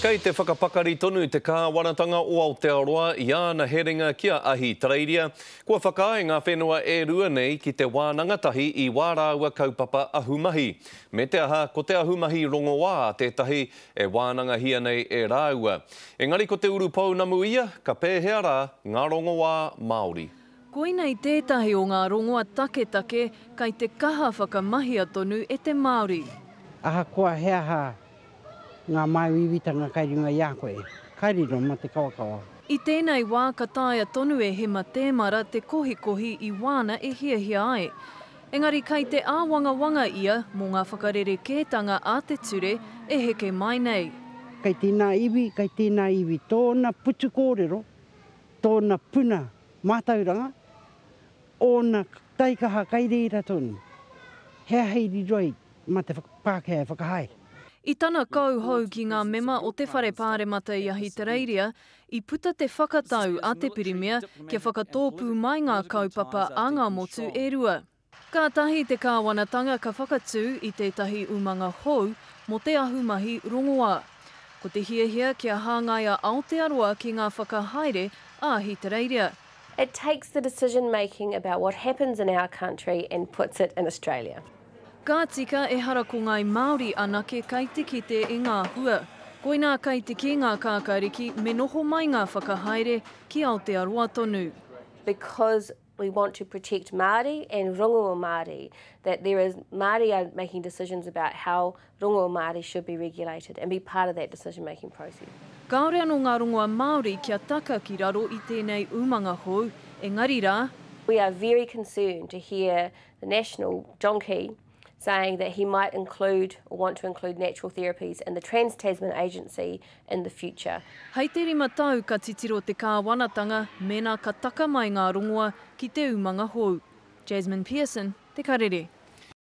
Kei te whakapakari tonu te kāwanatanga o Aotearoa i āna herenga ki a Ahitereiria. Kua whakaae ngā whenua e rua nei ki te wānanga tahi i wā rāua kaupapa ahumahi. Me te aha, ko te ahumahi rongoā tētahi e wānangahia nei e rāua. Engari ko te urupounamu ia, ka pēhea rā ngā rongoā Māori? Koinei tētahi o ngā rongoa taketake kai te kaha whakamahia tonu e te Māori. Ahakoa he aha ngā māuiuitanga kai runga i a koe, ka riro ma te kawakawa. I tēnei wā ka taea tonu e Hema Tēmara te kohikohi i wāna e hiahia ai. Engari kai te āwangawanga ia mō ngā whakarerekētanga a te ture e heke mai nei. Kei tēnā iwi, kei tēnā iwi tōna putu kōrero, tōna puna mātauranga, ōna taikaha kai reira tonu. He aha i riro ai mā te Pākehā e whakahaere. I tana kauhou ki ngā mema o te Whare Pāremata i Ahitereiria, i puta te whakatau a te Pirimia kia whakatōpū mai ngā kaupapa a ngā motu e rua. Kātahi te kāwanatanga ka whakatū i tētahi umanga hou mō te ahumahi rongoā. Ko te hiahia kia hāngai a Aotearoa ki ngā whakahaere a Ahitereiria. It takes the decision making about what happens in our country and puts it in Australia. Ka tika ehara ko Ngāi Māori anake kai te kite i ngā hua. Koinā kai te kī ngā kākāriki me noho mai ngā whakahaere ki Aotearoa tonu. Because we want to protect Māori and rongoa Māori, that there is Māori are making decisions about how rongoa Māori should be regulated and be part of that decision making process. Kāore anō ngā rongoa Māori kia taka ki raro i tēnei umanga hou, engari rā, We are very concerned to hear the National, John Key, saying that he might include or want to include natural therapies in the Trans-Tasman Agency in the future. Hei te rima tau ka titiro te kāwanatanga mēnā ka taka mai ngā rongoa ki te umanga hou. Jasmine Pearson, Te Karere.